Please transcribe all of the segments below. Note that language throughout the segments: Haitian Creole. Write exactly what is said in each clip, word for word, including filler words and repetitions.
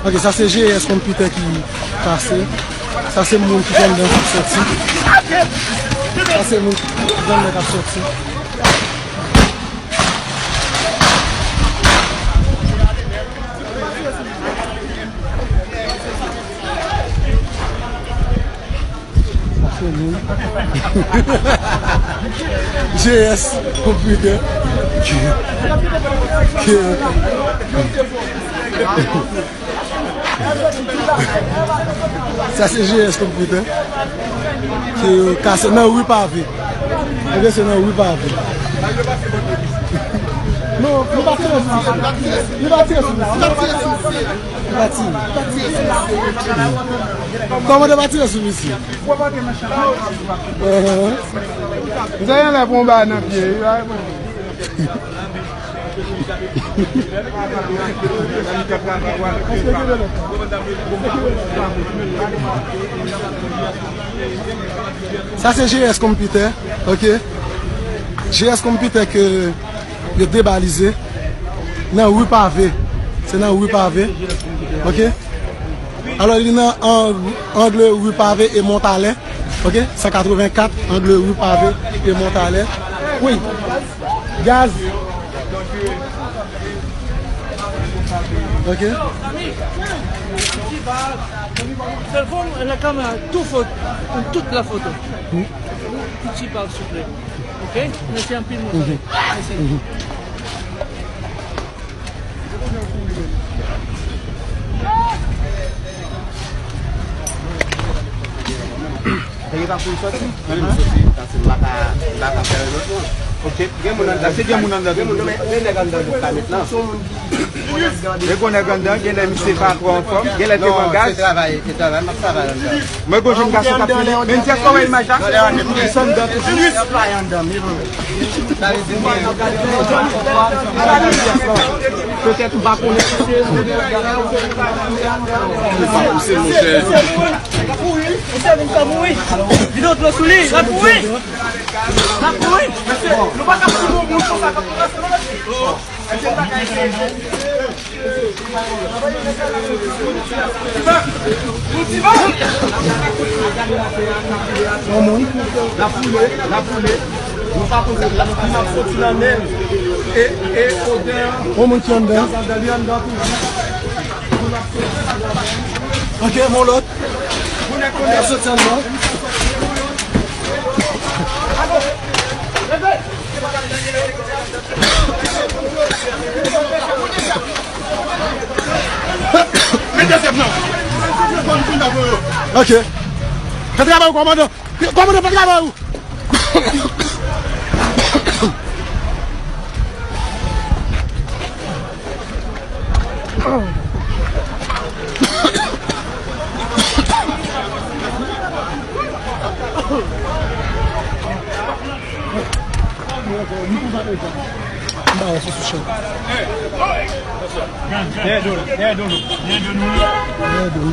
Ok, sa se G S Computer ki kase. Sa se moun ki t anndan k ap sòti. Sa se moun ki t anndan k ap sòti. G S Computer. Sa se G S Computer. Ki kase nan ri Pave. Ok, se nan ri Pave. Non, li pa tire sou misye. Li pa tire sou misye. Li pa tire. Kòmandan pa tire sou misye. Misye gen lè pran yon bagay nan pye. Sa se G S Computer, ok? G S Computer ke yo debalize nan ri Pave. Se nan ri Pave, ok? Alò, li nan ang, angle ri Pave e Montalè, ok? San katrevenkat, angle ri Pave e Montalè. Wi. Gaz. Ok. Telefòn, la kamera, tout foto, tout la foto. Ti pa, souple. Ok? Mèsi anpil, mon frè. Mèsi. Nèg yo pa pou soti? Wi, m soti, paske m pa ka, m pa ka fè lòt non. Ok, gen moun anndan, se gen moun anndan toujou. Gen nèg anndan yo ka met lan. Gen gwo nèg anndan, gen lè misye pa twò anfòm, gen lè te pran gaz. Non, se travay, se travay, m ap travay anndan. Mwen gon jèn gason k ap file. Men m di èske w wè imaj la? Li sot anndan toujou. Petèt ou pa konnen. Li pa pouse, monchè. Misye vin ka mouri. Vide dlo sou li, l ap mouri. L ap mouri. Mesye, nou pa ka fouti yon moun konsa k ap ranse nan lòt. Yon moun. L ap woule, l ap woule. Nou pa poze, l ap, li ap soti nan men l. E, e odè. Yon moun ki anndan. Gaz anndan, li anndan toujou. Ok, yon lòt. L ap soti anndan. Ok. Fè travay ou, kòmandan. Kòmandan, fè travay ou. M pa wè sou sou chan. Dèyè do l, dèyè do l, dèyè do nou. Dèyè do l.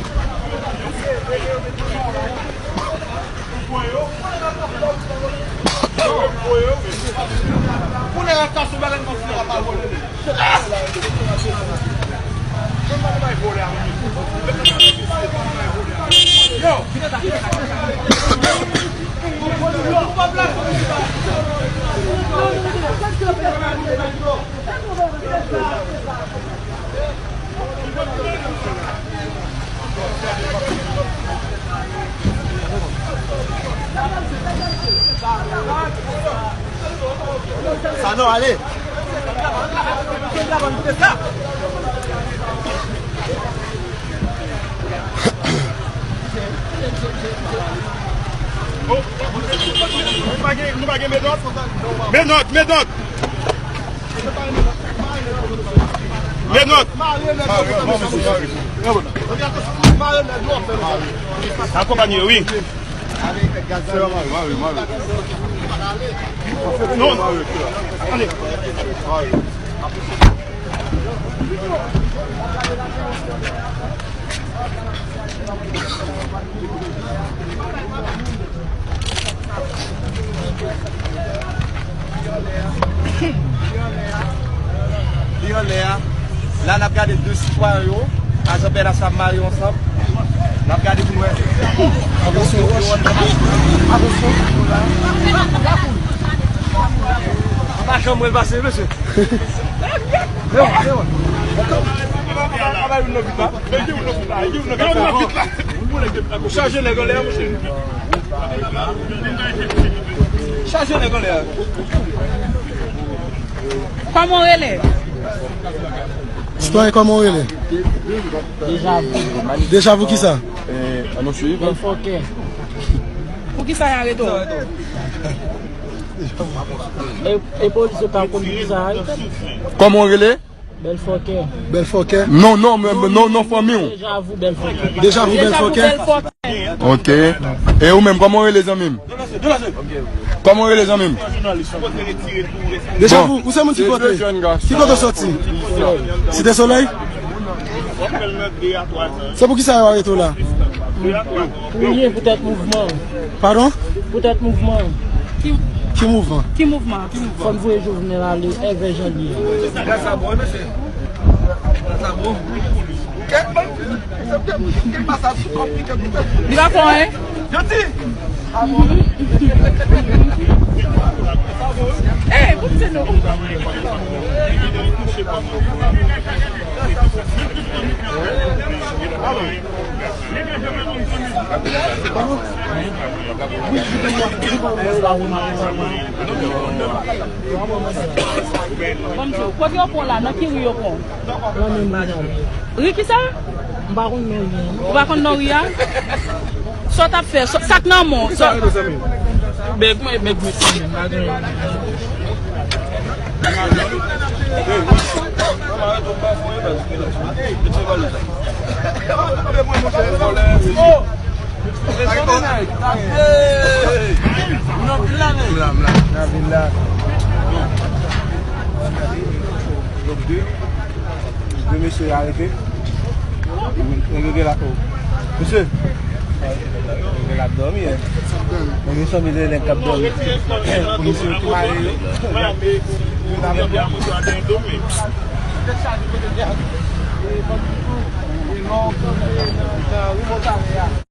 Kounye a, ta sou bagay nan fè a pa vole. Sanon, ale. Nou pa gen, nou pa gen menòt? Menòt, menòt! Menòt! Akonpanye, wi. Non. Ale. Li anlè a. La, n ap gade de sitwayen yo. Ajan pèdas la mare ansanm. N ap gade pou n wè. Atansyon, wòch. Atansyon. Pa janm wè l pase, mesye. Leon, Leon. Chaje nèg anlè a, monchè. Chaje nèg anlè a. Kòman w rele? Sitwayen, kòman w rele? Deja vu. Deja vu kisa? Bèl fòkè. Pou kisa y arete w? E, e polis yo pa konn pou kisa y arete m? Kòman w rele? Bèl fòkè. Bèl fòkè. Non, non, men, men non, non, fanmi w. Deja vu, bèl fòkè. Deja vu, bèl fòkè. Ok. E ou menm, kòman w rele, zanmi m? Kòman w rele, zanmi m? Deja vu, ou se moun ki kote? Ki kote w soti? Site Solèy? Se pou kisa yo arete w la? Pou li, poutèt mouvman. Padon? Poutèt mouvman. Ki mouvman? Ki mouvman? Fò n voye Jovenel ale, èvè jan l ye. Li pa fò, en? Eh, pou ti nou. Bon, msye, kote yo pran la? Nan ki ri yo pran? Nan menm ri a. Ri ki sa? M pa konn non ri a. Ou pa konn non ri a? Sa w t ap fè? Sa, sa k nan men w? Sa... Bèg mwen, bèg mwen, pa gen. M la, m la. M la, m la. Donk, de, de mesye arete. Nèg yo gen la, o. Mesye. Nèg yo la ap dòmi, en. Nèg yo sanble de nèg k ap dòmi. Polisye yo ki mare yo.